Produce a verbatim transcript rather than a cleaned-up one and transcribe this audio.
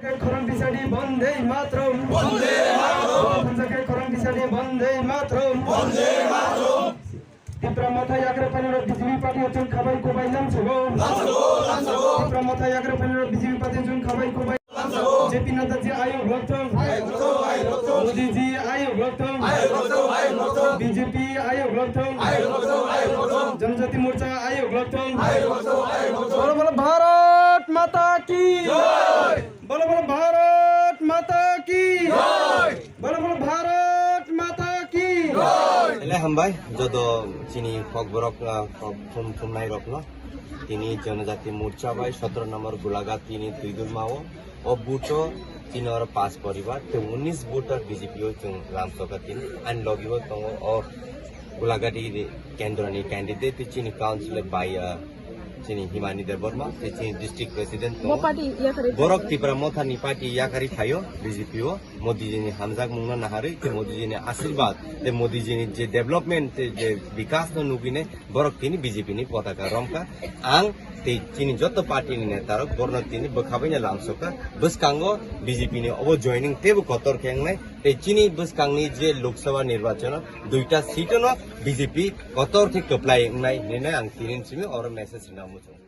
Khorang bisadi Bande Matram. Bande Matram. Khorang bisadi Bande Matram. Bande Matram. Tipra Motha yagra panel B J P party chun khabai kubai lamsogo. Lamsogo, lamsogo. Tipra Motha yagra panel B J P party chun khabai kubai. Lamsogo. J P Nadda ji ayok lokthong. Ayok lokthong, ayok lokthong. Modi ji ayok lokthong. Ayok lokthong, ayok lokthong. B J P ayok lokthong. Ayok lokthong, ayok lokthong. Janajati Morcha ayok lokthong. Ayok lokthong, ayok lokthong. Bolo bolo Bharat Mata ki. Jai. Bolo bolo Bharat Mata ki. Jai. Bolo bolo Bharat Mata ki. Jai. Ele hambai joto chini kokborok, ah, kok thum thumnai rokno. Tini Janajati Morcha bai sotro number Golaghat tini Tuidulma o. O booth o tini oro panch poribar, tei unis voter B J P o chwng lamsoka tini. Ani logi o tongo o Golaghat kendra ni candidate, tei chini council bai, ah, chini Himani Debbarma, tei chini district president tongo. Bo party yakhari borok Tipra Motha ni party yakhari phaio B J P o. Modi ji ni hamjakmung no naharwi, tei Modi ji ni ashirbad, tei Modi ji ni je development, tei je bikas no nugwinai, borok tini B J P ni potaka romkha. Ang tei chini joto party ni neta rok borno tini bwkhabaino lamsokha. Bwskango B J P ni obo joining teibo kotor khe wngnai. Tei chini bwskangni je Lok Sabha nirbachon o duita seat no B J P kotor khe kwplai wngnai hinwi ang tini simi oro message rwna muchungo.